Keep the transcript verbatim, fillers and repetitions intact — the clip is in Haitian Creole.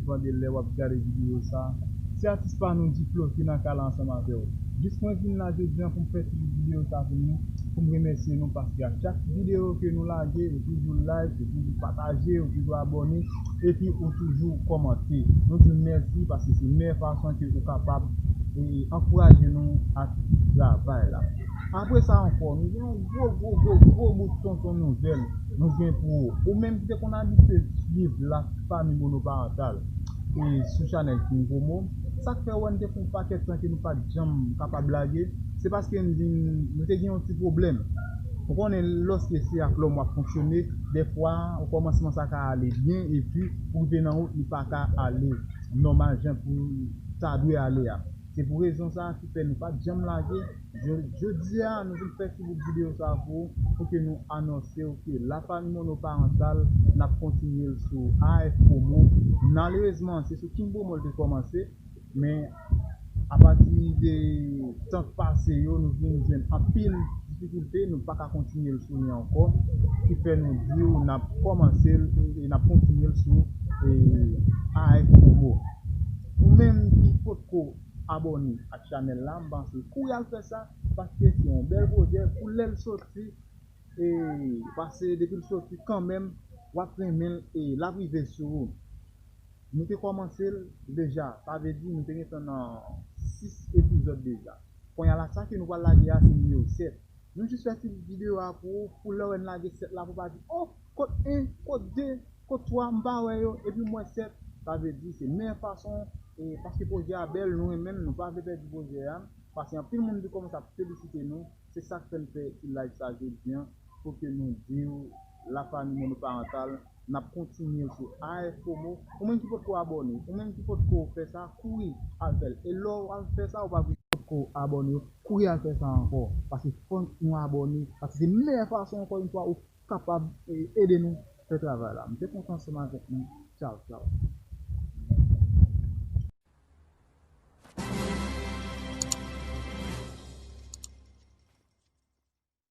Vandel lè w ap gade videyo sa. Se atis pa nou, Diplo, ki nan kay la ansanm avè w. Jis mwen vin la jodi a pou m fè ti videyo sa pou nou, pou m remèsye nou, paske a chak videyo ke nou lage, ou toujou like, ou toujou pataje, ou toujou abòne, epi ou toujou kòmante. Nou di w mèsi paske se meyè fason ke ou kapab e ankouraje nou ak travay la. Apre sa ankò, nou gen yon gwo, gwo, gwo, gwo bout tonton nouvèl nou gen pou ou. Ou menm ki te konn abitye swiv la fami monoparantal e sou chanèl King Promo, sa k fè w wè n te fè yon pakèt tan ke nou pa t janm kapab lage, se paske n vin, nou te gen yon ti pwoblèm. Ou konnen, lòske se ak lòm w ap fonksyone, dèfwa, okòmansman sa ka ale byen, epi pou rive nan wout, li pa ka ale nòmal jan pou ta dwe ale a. Se pou rezon sa a ki fè nou pa t janm lage. Jodi a, nou vin fè ti bout videyo sa a pou, pou ke nou anonse w ke lafanmi monoparantal, n ap kontinye l sou A F Promo. Malerezman, se sou King Promo l te kòmanse, men apati de tan k pase yo, nou vin jwenn anpil difikilte, nou pa ka kontinye l sou li ankò, ki fè nou di w n ap kòmanse l e n ap kontinye l sou e, A F Promo. Ou menm ki potko abòne ak chanèl la, m panse kouri al fè sa, paske se yon bèl pwojè pou lè l soti, e paske depi l soti kanmenm, w ap renmen l e l ap rive sou ou. Nou te kòmanse l deja, sa vle di nou te gentan nan sis epizòd deja. Kounye a la, sa ke nou pral lage a, se nimewo sèt. Nou jis fè ti videyo a pou ou, pou lè w wè n lage sèt la, pou w pa di, "Oh, kot en, kot de, kot twa, m pa wè yo, epi m wè sèt." Sa vle di, se meyè fason, e paske pwojè a bèl, nou renmen l, nou pa vle pèdi pwojè a. Paske anpil moun te kòmanse ap felisite nou, se sa k fè n fè ti live sa jodi a, pou ke nou di w lafanmi monoparantal, n ap kontinye l sou A F Promo. Ou menm ki potko abòne, ou menm ki potko fè sa, kouri al fè l. E lè w al fè sa, ou pa vin potko abòne, kouri al fè sa ankò. Paske fòk nou abòne, paske se meyè fason, ankò yon fwa, ou kapab e, ede nou fè travay la. M te kontan ansanm avèk nou. Tchaw, tchaw.